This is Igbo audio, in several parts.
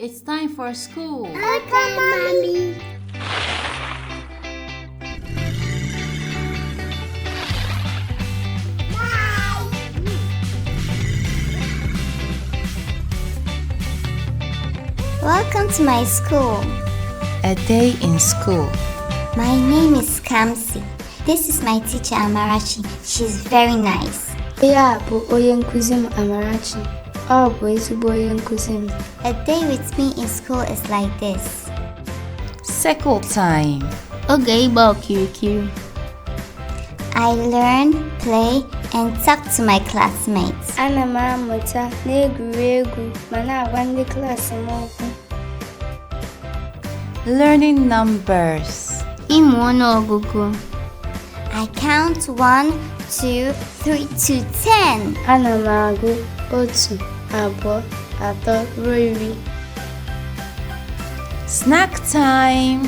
It's time for school. Okay, Mommy. Bye. Welcome to my school. A day in school. My name is Kamsi. This is my teacher Amarachi. She's very nice. Onye a bụ onye nkụzi m Amarachi. Ọ bụ ezigbo onye nkụzi m. A day with me in school is like this. Circle time. Oge ịgba okirikiri. I learn, play, and talk to my classmates. Ana m amụta n'egwuregwu ma na-agwa ndị klaasị m okwu. Learning numbers. Ịmụ ọnụọgụgụ. I count 1, 2, 3 to 10. Ana m agụ otu, abụọ, atọ ruo iri. Snack time.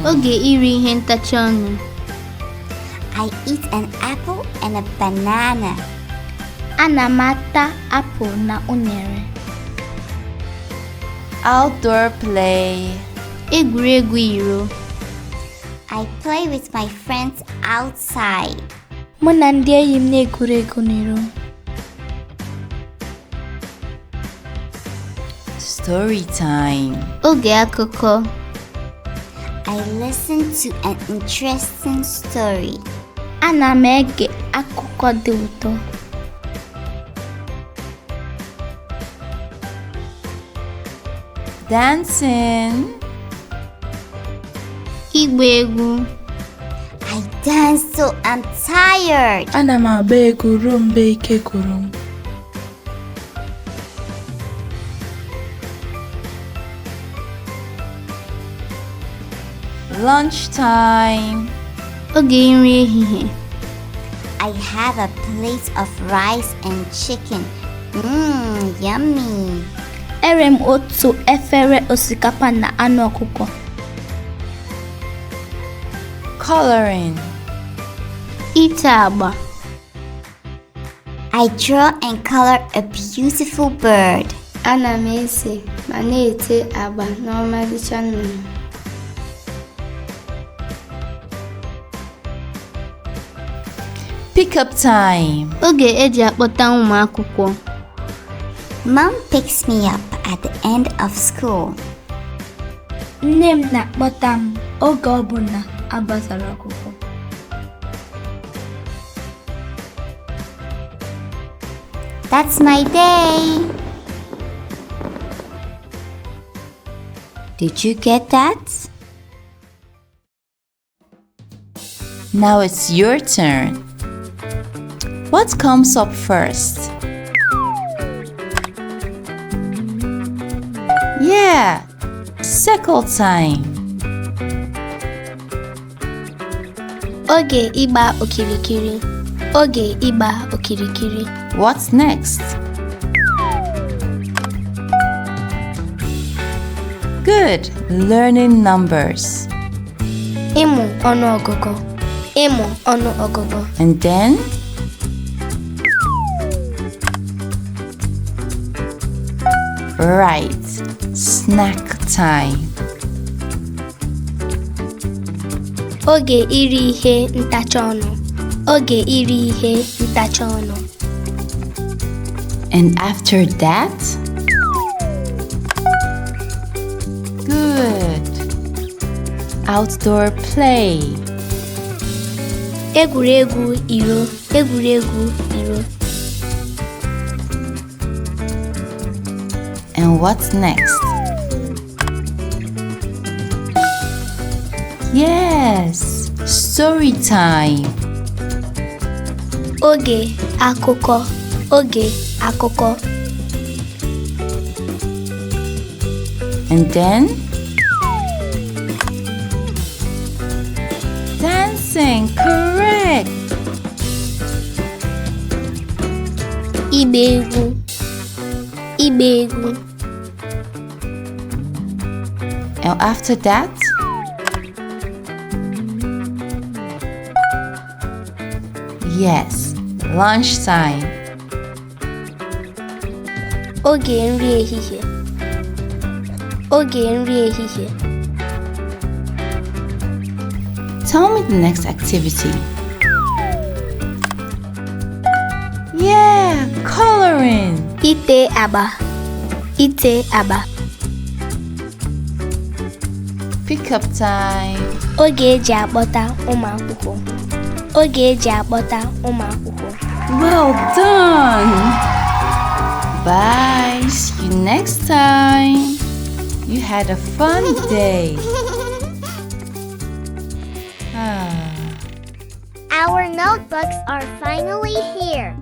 Oge iri ihe ntacha ọnụ. I eat an apple and a banana. Ana m ata apụl na unere. Outdoor play. Egwuregwu iro. I play with my friends outside. Mụ na ndị enyi m na-egwuri egwu n'iro. Story time. Oge akụkọ. I listen to an interesting story. Ana m ege akụkọ dị ụtọ. Dancing. Ịgba egwu. I dance till I'm tired. Ana m agba egwu ruo mgbe ike gwụrụ m. Lunch time. Oge nri ehihie. I have a plate of rice and chicken. Mmm, yummy. Ere m otu efere osikapa na anụ ọkụkọ. Coloring. Ite agba. I draw and color a beautiful bird. Ana m ese ma na-ete agba n'ọmarịcha nnụnụ. Pick up time. Oge eji akpọta ụmụ akwụkwọ. Mom picks me up at the end of school. Nne m na-akpọta m oge ọ bụla a gbasara akwụkwọ. That's my day. Did you get that? Now it's your turn. What comes up first? Yeah, circle time. Oge ịgba okirikiri. Oge ịgba okirikiri. What's next? Good. Learning numbers. Ịmụ ọnụọgụgụ. Ịmụ ọnụọgụgụ. And then? Right. Snack time. Oge iri ihe ntacha ọnụ. Oge iri ihe ntacha ọnụ. And after that? Good. Outdoor play. Egwuregwu iro. Egwuregwu iro. And what's next? Yes, story time. Oge akụkọ. Oge akụkọ. And then? Dancing, correct. Ịgba egwu. Ịgba egwu. And after that? Yes, lunch time. Oge nri ehihie. Oge nri ehihie. Tell me the next activity. Yeah, coloring. Ite agba. Ite agba. Pick up time. Oge eji akpọta ụmụ akwụkwọ. Oge eji akpọta ụmụ akwụkwọ. Well done. Bye. See you next time. You had a fun day. Ah. Our notebooks are finally here.